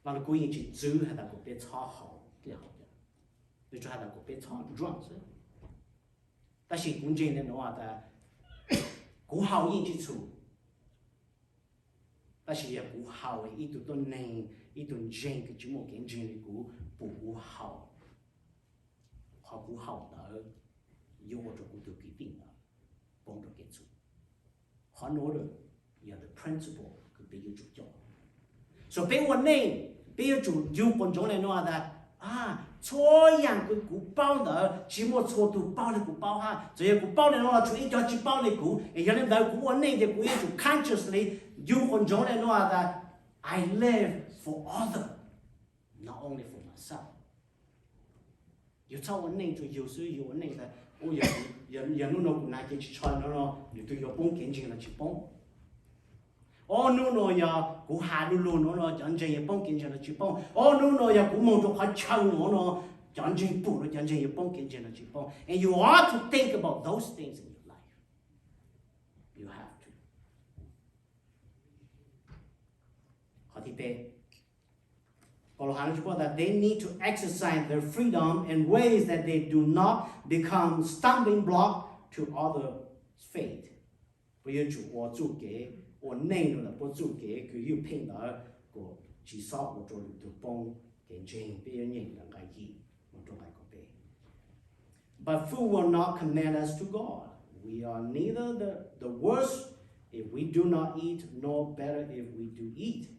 Vaj Lug Kub yeej tsis txwv has tas kom peb txhob haus, nws tsuas has tas kom peb txhob drunk xwb. Tab sis kuv ntseeg le nuav tas kuv haus yeej tsis txhum, tab sis yog kuv haus ib tug tuab neeg, ib tug ntseeg kws tsis muaj kev ntseeg le kuv pum kuv haus, qhov kuv haus ntawd yuav ua rau kuv tug kwv tij ntawd poob rau kev txhum. Qhov nuav yog the principle kws peb yuav tsum coj. So peb ua neej, peb yuav tsum yug quas ntsoov le nuav tas, txhua yaam kws kuv paub ntawd tsis muaj txhua tug paub le kuv paub hab, txawm yog kuv paub le nuav los tshuav ib co tsis paub le kuv, es yog le ntawd kuv ua neej ces kuv yuav tsum consciously yug quas ntsoov le nuav tas, I live for other, not only for myself. Yug txhob ua neej rua yug xwb, yug ua neej tas, yog hnub nuav kuv hnav ces tsis tsho nuav no, lwm tug yuav poob kev ntseeg los tsis poob. Ob hnub nuav yog kuv has lu lug nuav no cov ntseeg yuav poob kev ntseeg los tsis poob. Ob hnub nuav yog kuv moog rua qhov chaw nuav no cov ntseeg pum rua cov ntseeg yuav poob kev ntseeg los tsis poob. And you ought to think about those things in your life. You have to. Qhov thib peb, Paulus has tas they need to exercise their freedom in ways that they do not become stumbling block to other faith. Puab yuav tsum ua txuj kev ua neej rua ntawm puab txuj kev kws ywj pheej ntawd kuas tsis xob ua rua lwm tug poob kev ntseeg. Peb yuav nyeem ntawm nqai yim moog rua nqai kaum peb. But food will not condemn us to God. We are neither the, the worse if we do not eat, nor better if we do eat.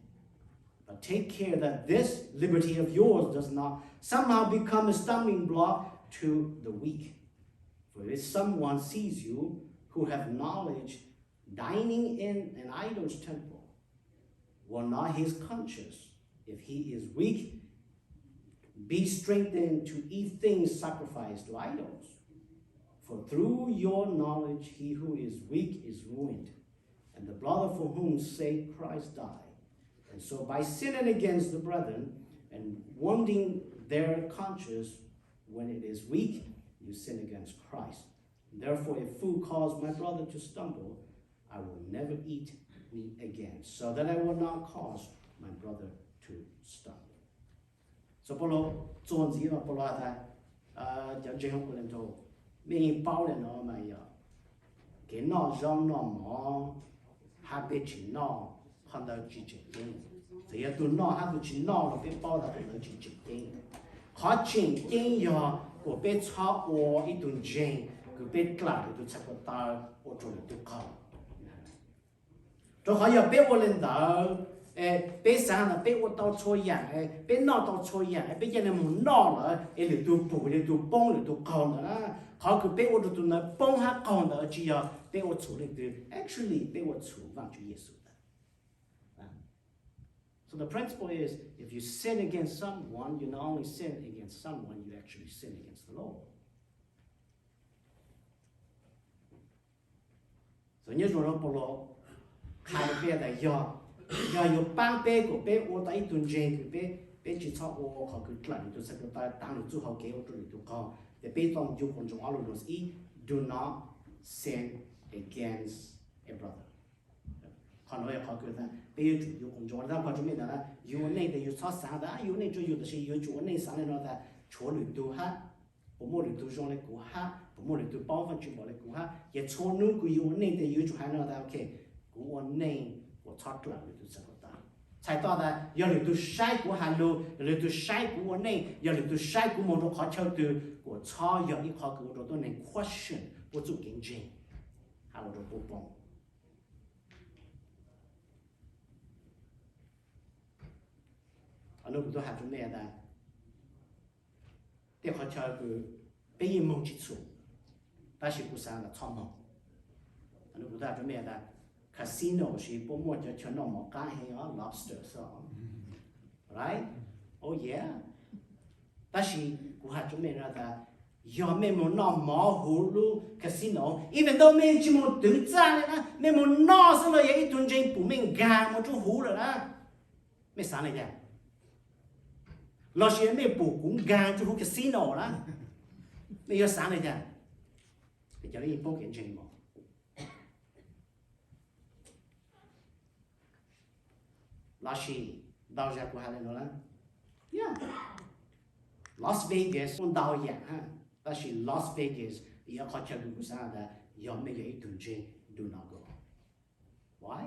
But take care that this liberty of yours does not somehow become a stumbling block to the weak. For if someone sees you who have knowledge dining in an idol's temple, will not his conscience, if he is weak, be strengthened to eat things sacrificed to idols? For through your knowledge he who is weak is ruined, and the brother for whom sake Christ died. And so by sinning against the brethren and wounding their conscience when it is weak, you sin against Christ. Therefore, if food cause my brother to stumble, I will never eat meat again, so that I will not cause my brother to stumble. So Paulus txuas ntxiv mas Paulus has tas, cov ntseeg huv Kuv Lin Thau, mej yeej paub le nuav mas yog kev noj zaub noj mov hab peb tsis noj, qhov ntawd tsis tseem ceeb. Txawm yog tug noj hab tug tsis noj los peb paub tas qhov ntawd tsis tseem ceeb. Qhov tseem ceeb yog kuas peb txhob ua ib tug ntseeg kws peb dlaim lwm tug txhais ko taw ua rua lwm tug qaug. Rua qhov yog peb ua le ntawd, peb xaav tas peb ua tau txhua yaam, peb noj tau txhua yaam, peb ca le moog noj lawm es lwm tug pum, lwm tug poob, lwm tug qaug ntawd na. Qhov kws peb ua rua tug ntawd poob hab qaug ntawd tsis yog peb ua txhum leej twg, actually peb ua txhum Vaajtswv Yexus ntawd. So the principle is, if you sin against someone, you not only sin against someone, you actually sin against the Lord. Txawm nyob zoo no Paulus qha rua peb tas yog, yog yuav paab peb kuas peb ua tau ib tug ntseeg kws peb, peb tsis txhob ua qhov kws dlaim lwm tug txhais ko taw, taav lwm txuj hau kev ua rua lwm tug qaug, ces peb tau yug quas ntsoov ob lug no ib, do not sin against a brother. Qhov nuav yog qhov kws tas peb yuav tsum yug quas ntsoov. Thaum kws mej tas yug ua neej tas yug txhob xaav tas yug ua neej rua yug, tab sis yuav tsum ua neej xaav le nuav tas tshuav lwm tug hab, puas muaj lwm tug zoo le kuv hab, puas muaj lwm tug paub Vaajtswv npaum le kuv hab. Ces txhua nub kws yug ua neej tas yuav tsum has le nuav tas, ok, kuv ua neej kuas txhob dlaim lwm tug txhais ko taw. Txhais tau tas yog lwm tug saib kuv has lug, yog lwm tug saib kuv ua neej, yog lwm tug saib kuv moog rua qhov chaw twg, kuas txhob yog ib qhov kws ua rua tuab neeg question puab txuj kev ntseeg hab ua rua puab poob. Qhov nuav kuv tau has rua mej tas, tej qhov chaw kws peb yeej moog tsis txhum, tab sis kuv xaav tas txhob moog. Qhov nuav kuv tau has rua mej tas, casino sis puab muaj cov chaw noj mov qaab heev os, lobster xwb os. Right? Oh yeah. Tab sis kuv has rua mej tas, yog mej moog noj mov huv lub casino, even though mej tsis moog twv txaj le na, mej moog noj xwb los yog ib tug ntseeg pum mej nkaag moog rua huv lawm na, mej xaav le caag? Lossis mej pum kuv nkaag rua huv casino na, mej yuav xaav le caag? Peb cov le yeej poob kev ntseeg mog. Lossis Ntau zag kuv has le no la, yeah, Las Vegas muaj ntau yam ha, tab sis Las Vegas yog qhov chaw kuv xav tas yog mej yog ib tug ntseeg, do not go. Why?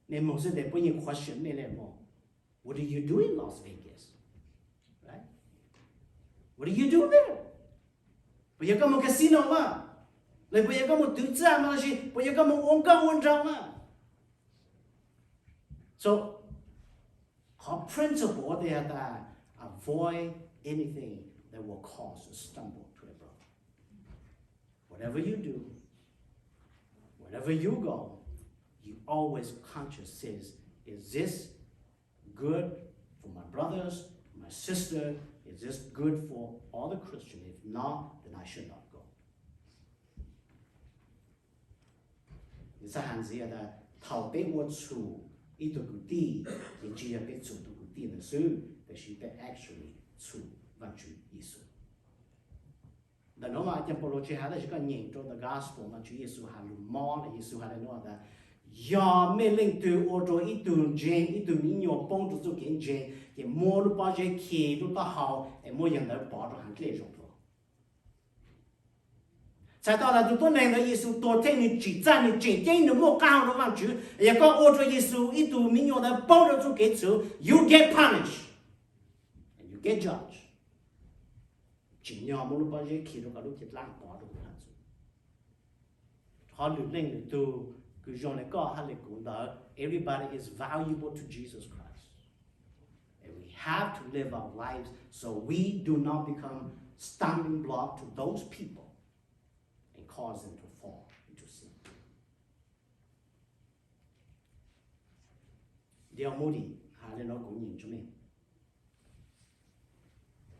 Mej moog xwb tes puab yeej question mej le mog. What do you do in Las Vegas? Right? What do you do there? Puas yog koj moog casino mas? Los puas yog koj moog twv txaj mas, los sis puas yog koj moog ua nkauj ua nraug mas? So, qhov principle tas avoid anything that will cause a stumble to a brother. Whatever you do, wherever you go, you always conscious says, is this good for my brothers, my sister? Is this good for all the Christian? If not, then I should not go. Nws xav has ntxiv tas thaum peb ua txhum ib tug kwv tij, ces tsis yog peb txhum tus kwv tij ntawd xwb, tab sis peb actually txhum Vaajtswv Yexus. Ntawm no mas cov Paulus tsis has, tab sis koj nyeem rau the gospel mas Tswv Yexus has lug mob, Yexus has le nuav tas, yog mej leej twg ua rau ib tug ntseeg, ib tug miv nyuas poob rau txuj kev ntseeg, ces muab lub pob zeb khi lub taub hau es muab yawg ntawd pov rau haav dlej zoov dlua. Txhais tau tas tus tuab neeg ntawd Yexus tuag theej, nws tsim txaj, nws tseem ceeb, nws muaj qab hau rau Vaajtswv. Yog koj ua rau Yexus ib tug miv nyuas ntawd poob rau txuj kev txwv, you get punished, you get judged. Tsim nyog muab lub pob zeb khi rau koj lub cev dlaab pov rau koj haav txwv. Qhov lwm leej lwm tug kws zoo le koj hab le kuv ntawd, everybody is valuable to Jesus Christ. And we have to live our lives so we do not become stumbling block to those people and cause them to fall into sin. Dale Moody has le no, kuv nyeem rua mej.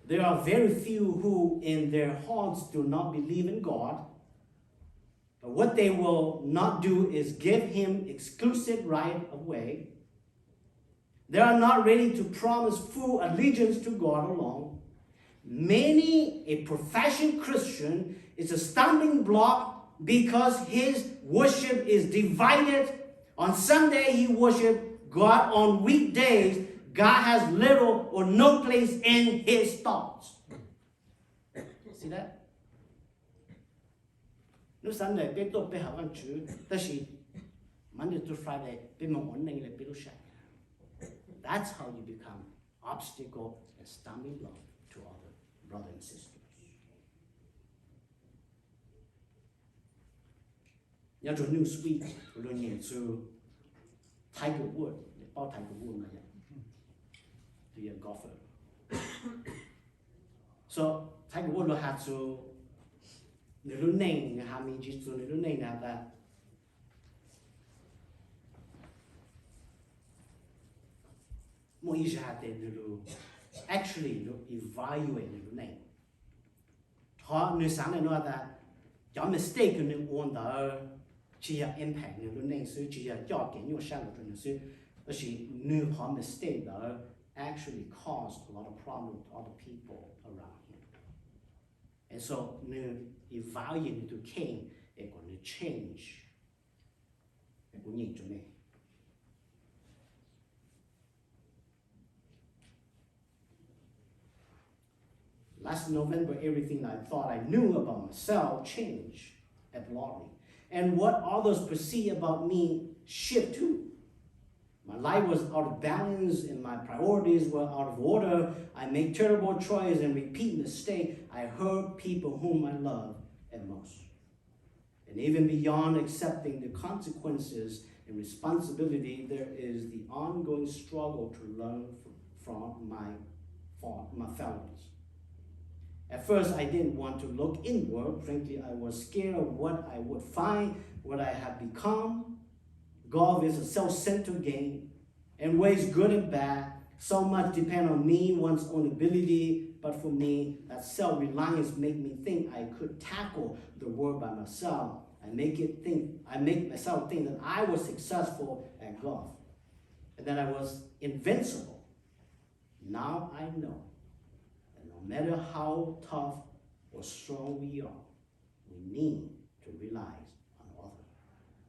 There are very few who in their hearts do not believe in God, but what they will not do is give him exclusive right of way. They are not ready to promise full allegiance to God alone. Many a professing Christian is a stumbling block because his worship is divided. On Sunday he worship God, on weekdays God has little or no place in his thoughts. See that? Hnub Sunday peb tuaj peb hawm Vaajtswv, tab sis Monday to Friday peb moog ua neej le peb lub sab. That's how you become obstacle and stumbling block to other brothers and sisters. Nyob rua Newsweek kuv lug nyeem txug Tiger Woods, paub Tiger Woods mas, yog golfer. So Tiger Woods lug has txug nwg lub neej, nwg has me ntsis txug nwg lub neej, nwg has tas muaj ib zag tes nwg lug actually lug evaluate nwg lub neej. Qhov nwg xaav le nuav tas cov mistake kws nwg ua ntawd tsis yog impact nwg lub neej xwb, tsis yog coj kev nyuaj sab lug rua nwg xwb, tab sis nwg qhov mistake ntawd actually cause a lot of problem to other people around him. And so nwg evaluate nwg tug case es kuas nwg change. Kuv nyeem rua mej. Last November, everything I thought I knew about myself changed abruptly, and what others perceive about me shift too. My life was out of balance and my priorities were out of order. I made terrible choices and repeat mistakes. I hurt people whom I love at most. And even beyond accepting the consequences and responsibility, there is the ongoing struggle to learn from my, from my failures. At first, I didn't want to look inward. Frankly, I was scared of what I would find, what I have become. Golf is a self-centered game and weighs good and bad. So much depends on me, one's own ability. But for me, that self-reliance made me think I could tackle the world by myself. I make it think, I make myself think that I was successful at golf and that I was invincible. Now I know that no matter how tough or strong we are, we need to rely on others.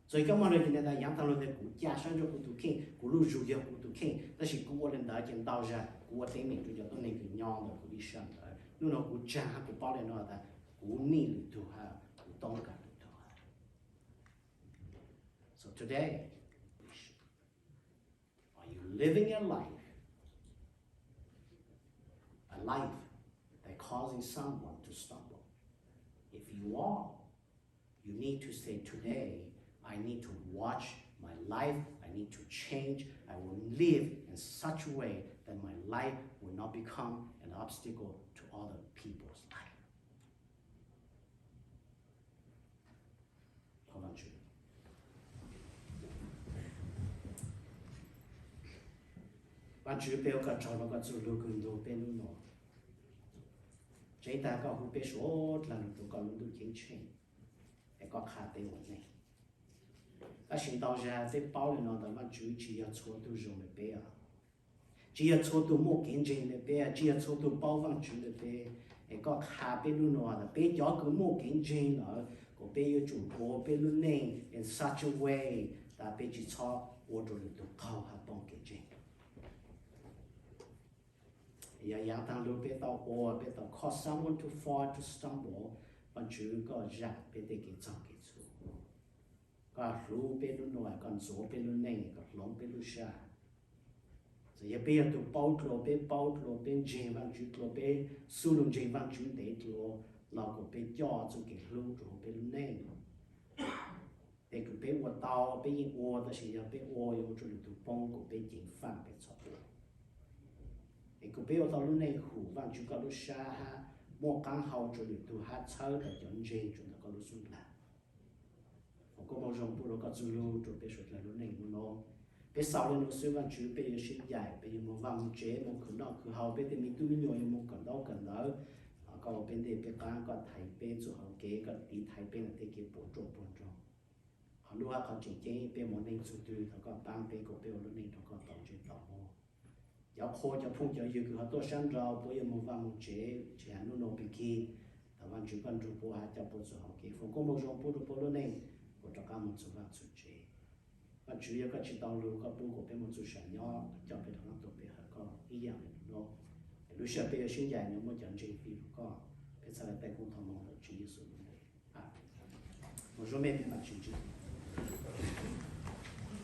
Txog ib kab mob no ces niam tais yaav taag lug tias kuv ca sab ntsuab kuv tus kheej, kuv lub zug yog kuv tus kheej, tab sis kuv ua le ntawd ces ntau zag kuv ua teeb meem rua cov tuab neeg kws nyob ntawm kuv ib sab ntawd. Nub no kuv tsaag hab kuv paub le no tas kuv nij lwm tug hab kuv toob kas lwm tug hab. So today, are you living a life, a life that causing someone to stumble? If you are, you need to say, today, I need to watch my life, I need to change, I will live in such a way that my life will not become an obstacle to other people's life. Thov Vaajtswv. Vaajtswv, peb ua koj tsaug rua koj txuj lug kws ntuas peb nub no. Tseeb tag koj hu peb suav dlawg lug rua koj lub ntuj ceeb tsheej, es koj qha peb ua neeg. Tab sis ntau zag peb paub le no tas Vaajtswv tsi yog txhua tug zoo le peb os. Tsi yog txhua tug muaj kev ntseeg le peb, tsi yog txhua tug paub Vaajtswv le peb. Es koj qha peb nub no tas peb cov kws muaj kev ntseeg lawm, kuas peb yuav tsum ua peb lub neej in such a way tas peb tsi txhob ua rua lwm tug qaug hab poob kev ntseeg. Yog yaav taag lug peb tau ua, peb tau cause someone to fall, to stumble, Vaajtswv koj zaam peb tej kev txoog kev txhum. Koj hlub peb nub no, koj ntxuav peb lub neej, koj hloov peb lub sab. Txawm yog peb yog tug paub dlua, peb paub dlua, peb ntseeg Vaajtswv dlua, peb xub lug ntseeg Vaajtswv ntev dlua, los kuas peb coj txuj kev hlub rua peb lub neej. Tej kws peb ua tau peb yeej ua, tab sis yog peb ua yuav ua rua lwm tug poob kuas peb ceev faaj peb txhob ua. Es kuas peb ua tau lub neej hum Vaajtswv koj lub sab hab muaj qaab hau rua lwm tug hab txhawb tau cov ntseeg rua ntawm koj lub xub ntiag. Foom koob moov zoo pub rua koj txuj lug rua peb suav dlawg lub neej nub no. Peb xaus le nub xwb Vaajtswv, peb yuav sib ncaim, peb yuav moog vaaj moog tsev, moog khwv noj khwv haus, peb tej me tub me nyuam yuav moog kawm ntaub kawm ntawv. Koj ua peb ntej peb qaab, koj thaiv peb txuj hauv kev, koj tiv thaiv peb ntawm tej kev puas ruaj puas nroog. Qhov nub hab qhov tseem ceeb peb moog neej txug twg thov koj paab peb kuas peb ua lub neej rua koj tau ntsej tau muag. Cov qhua cov phooj cov ywg kws ho tuaj sab nraud puab yuav moog vaaj moog tsev, tsis has nub no pig kig, thov Vaajtswv koj nrug puab hab coj puab txuj hauv kev. Foom koob moov zoo pub rua puab lub neej, puab rov qaab moog txug vaaj txug tsev. Vaajtswv, yog koj tsi tau lug koj pub kuas peb moog txug sam nyob, coj peb rov qaab tuaj pe hawm koj ib yaam le nub no. Es lub sij hawm peb yuav sib ncaim no muaj cov ntseeg fij rua koj, peb txhad le taij kuv thov moog lawm Tswv Yexus lub npe. Amees. Moog zuj mej peb maam tsi ntsib.